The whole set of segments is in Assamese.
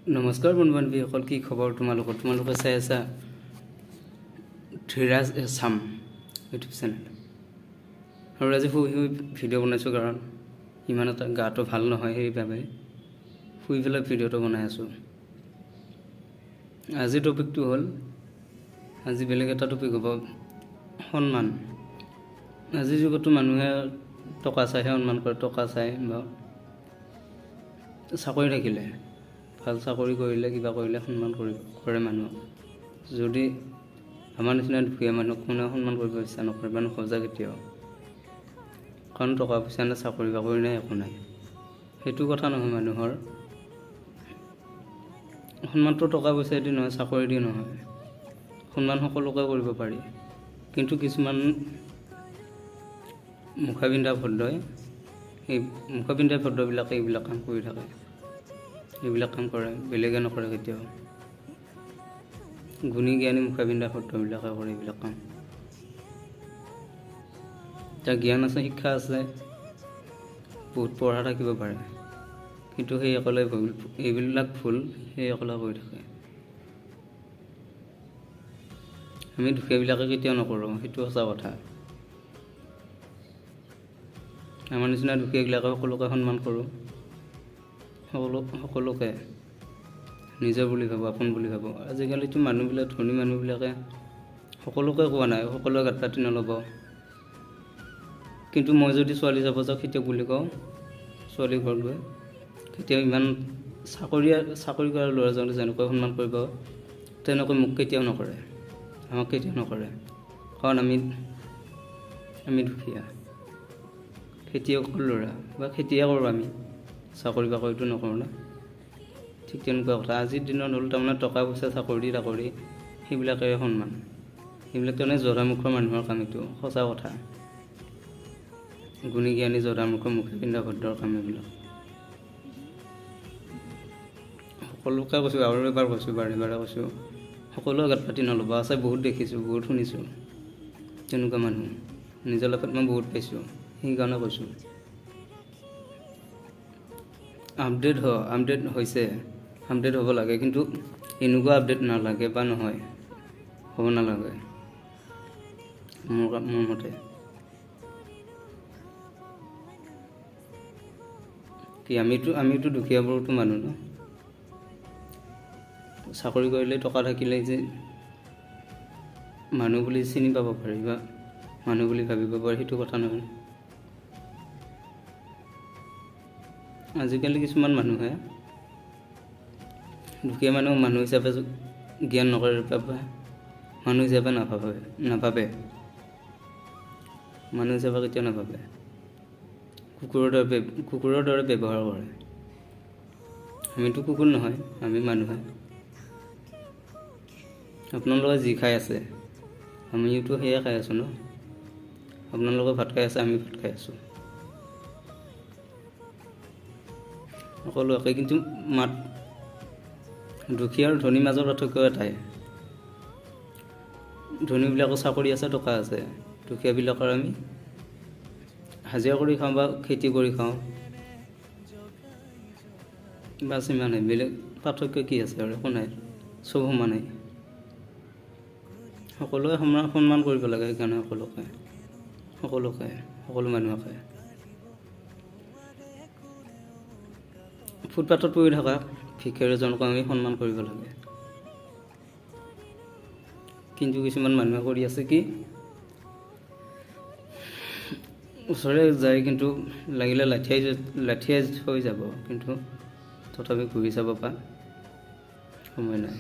নমস্কাৰ বন্ধু বান্ধৱীসকল, কি খবৰ তোমালোকৰ? তোমালোকে চাই আছা ধীৰাজ এছাম ইউটিউব চেনেল। আৰু আজি শুই শুই ভিডিঅ' বনাইছোঁ, কাৰণ ইমান এটা গাটো ভাল নহয়, সেইবাবে শুই পেলাই ভিডিঅ'টো বনাই আছোঁ। আজিৰ টপিকটো হ'ল, আজি বেলেগ এটা টপিক হ'ব, সন্মান। আজিৰ যুগতো মানুহে টকা চাইহে সন্মান কৰে, টকা চাই বা চাকৰি থাকিলে, ভাল চাকৰি কৰিলে, কিবা কৰিলে সন্মান কৰে মানুহক। যদি আমাৰ নিচিনা দুখীয়া মানুহক কোনেও সন্মান কৰিব ইচ্ছা নকৰে বা নোখোজে কেতিয়াও, কাৰণ টকা পইচা নাই, চাকৰি বাকৰি নাই, একো নাই। সেইটো কথা নহয়, মানুহৰ সন্মানটো টকা পইচাই দি নহয়, চাকৰি দি নহয়। সন্মান সকলোকে কৰিব পাৰি, কিন্তু কিছুমান মুখা পিন্ধা ভদ্ৰই, এই মুখা পিন্ধা ভদ্ৰবিলাকে এইবিলাক কাম কৰি থাকে, এইবিলাক কাম কৰে, বেলেগে নকৰে কেতিয়াও। গুণী জ্ঞানী মুখা পিন্ধা ভদ্ৰবিলাকে কৰে এইবিলাক কাম। তাৰ জ্ঞান আছে, শিক্ষা আছে, বহুত পঢ়া থাকিব পাৰে, কিন্তু সেইসকলে ভুল, এইবিলাক ভুল সেইসকলে কৰি থাকে। আমি দুখীয়াবিলাকে কেতিয়াও নকৰোঁ, সেইটো সঁচা কথা। আমাৰ নিচিনা দুখীয়াবিলাকে সকলোকে সন্মান কৰোঁ, সকলোকে নিজৰ বুলি ভাবোঁ, আপোন বুলি ভাবোঁ। আজিকালিতো মানুহবিলাক, ধনী মানুহবিলাকে, সকলোকে কোৱা নাই, সকলোৱে গাত পাতি নল'ব, কিন্তু মই যদি ছোৱালী চাব যাওঁ, খেতিয়ক বুলি কওঁ, ছোৱালী ঘৰত গৈ কেতিয়াও ইমান চাকৰি কৰা ল'ৰাজনে যেনেকৈ সন্মান কৰিব, তেনেকৈ মোক কেতিয়াও নকৰে, আমাক কেতিয়াও নকৰে। কাৰণ আমি দুখীয়া খেতিয়কৰ ল'ৰা বা খেতিয়ে কৰোঁ আমি, চাকৰি বাকৰিটো নকৰোঁ না। ঠিক তেনেকুৱা কথা। আজিৰ দিনত হ'ল তাৰমানে টকা পইচা, চাকৰি তাকৰি, সেইবিলাকে সন্মান। সেইবিলাক তাৰমানে জধামূৰ্খৰ মানুহৰ কাম, এইটো সঁচা কথা। গুণী জ্ঞানী জধামূৰ্খৰ মুখে পিন্ধা ভদ্ৰৰ কাম এইবিলাক। সকলোকে কৈছোঁ, আৰু এবাৰ কৈছোঁ, বাৰে বাৰে কৈছোঁ, সকলোৱে গাত পাতি নল'ব। আছে, বহুত দেখিছোঁ, বহুত শুনিছোঁ তেনেকুৱা মানুহ, নিজৰ লাইফত মই বহুত পাইছোঁ, সেইকাৰণে কৈছোঁ। আপডেট হৈছে, আপডেট হ'ব লাগে, কিন্তু এনেকুৱা আপডেট নালাগে বা নহয়, হ'ব নালাগে মোৰ মতে। কি আমিতো দুখীয়াবোৰতো মানুহ ন, চাকৰি কৰিলে টকা থাকিলে যে মানুহ বুলি চিনি পাব পাৰি বা মানুহ বুলি ভাবিব পাৰি, সেইটো কথা নহয়। আজিকালি কিছুমান মানুহে দুখীয়া মানুহক মানুহ হিচাপে জ্ঞান নকৰে বা মানুহ হিচাপে নাভাবে, মানুহ হিচাপে কেতিয়াও নাভাবে, কুকুৰৰ দৰে ব্যৱহাৰ কৰে। আমিতো কুকুৰ নহয়, আমি মানুহে। আপোনালোকে যি খাই আছে, আমিওতো সেয়ে খাই আছোঁ ন। আপোনালোকে ভাত খাই আছে, আমি ভাত খাই আছোঁ, সকলো একে। কিন্তু মাত দুখীয়া আৰু ধনীৰ মাজৰ পাৰ্থক্য এটাই, ধনীবিলাকৰ চাকৰি আছে, টকা আছে, দুখীয়াবিলাকৰ আমি হাজিৰা কৰি খাওঁ বা খেতি কৰি খাওঁ, বাছ ইমানেই। বেলেগ পাৰ্থক্য কি আছে আৰু? একো নাই, চব সমানেই। সকলোৱে সন্মান কৰিব লাগে, সেইকাৰণে সকলোকে, সকলো মানুহকে। ফুটপাথত পৰি থকা ভিক্ষাৰী এজনকো আমি সন্মান কৰিব লাগে। কিন্তু কিছুমান মানুহে কৰি আছে কি, ওচৰে যায় কিন্তু লাগিলে লাঠিয়াই থৈ যাব, কিন্তু তথাপি ঘূৰি চাব পৰা সময় নাই।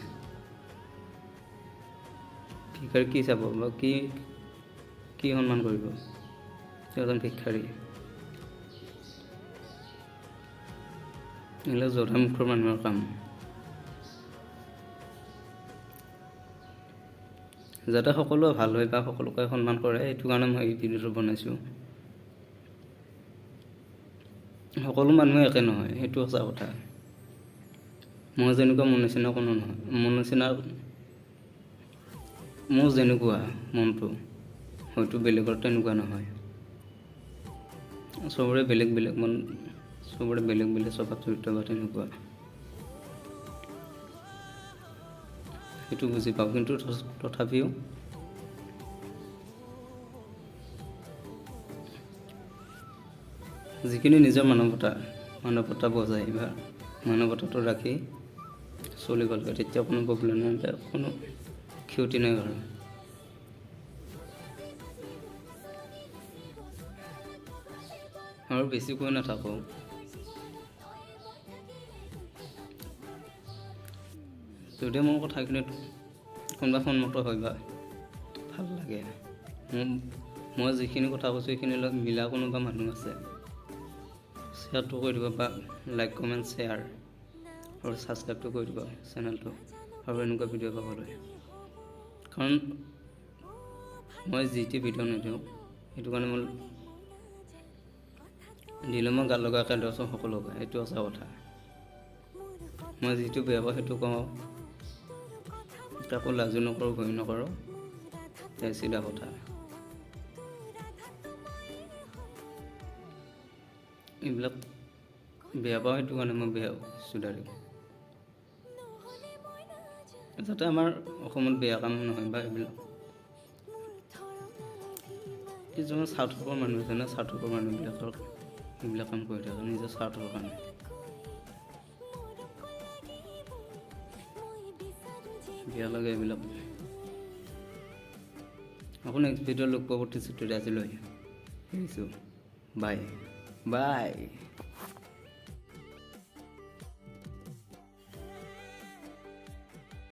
ভিক্ষাৰী কি চাব বা কি সন্মান কৰিব? তেওঁ এজন ভিক্ষাৰী। এইবিলাক জধামূৰ্খৰ মানুহৰ কাম। যাতে সকলোৱে ভাল হয় বা সকলোকে সন্মান কৰে, সেইটো কাৰণে মই এই ভিডিঅ'টো বনাইছোঁ। সকলো মানুহে একে নহয়, সেইটো সঁচা কথা। মই যেনেকুৱা মোৰ নিচিনা কোনো নহয়, মোৰ নিচিনা, মোৰ যেনেকুৱা মনটো হয়তো বেলেগৰ তেনেকুৱা নহয়। চবৰে বেলেগ বেলেগ মন, চবৰে বেলেগ বেলেগ স্বভাৱ চৰিত্ৰ বা তেনেকুৱা। সেইটো বুজি পাওঁ, কিন্তু তথাপিও যিখিনি নিজৰ মানৱতা বজাই বা মানৱতাটো ৰাখি চলিব লাগে, তেতিয়া কোনো প্ৰব্লেম নাই, কোনো ক্ষতি নাই বাৰু। আৰু বেছি কৈ নাথাকোঁ। যদি মোৰ কথাখিনিত কোনোবা সন্মত হয় বা ভাল লাগে, মই যিখিনি কথা কৈছোঁ সেইখিনিৰ লগত মিলা কোনোবা মানুহ আছে, শ্বেয়াৰটো কৰি দিব বা লাইক কমেণ্ট শ্বেয়াৰ আৰু ছাবস্ক্ৰাইবটো কৰি দিব চেনেলটো, আৰু এনেকুৱা ভিডিঅ' পাবলৈ। কাৰণ মই যি টি ভিডিঅ' নিদিওঁ, সেইটো কাৰণে মই দিলে মই গাল লগাকৈ দিছোঁ সকলোকে, এইটো সঁচা কথা। মই যিটো বেয়া পাওঁ সেইটো কওঁ, কাকো লাজো নকৰোঁ, ভয় নকৰোঁ, তাই চিধা কথা। এইবিলাক বেয়া পাওঁ, সেইটো কাৰণে মই বেয়া কৈছোঁ ডাইৰেক্ট, যাতে আমাৰ অসমত বেয়া কাম নহয় বা এইবিলাক। কিছুমান স্বাৰ্থপৰ মানুহ আছে ন, স্বাৰ্থপৰ মানুহবিলাকৰ এইবিলাক কাম কৰি থাকে নিজৰ স্বাৰ্থৰ কাৰণে। বেয়া লাগে এইবিলাক। আকৌ নেক্সট ভিডিঅ' লগ পাব প্ৰতিশ্ৰুতিৰে আজিলৈ এৰিছোঁ। Bye bye.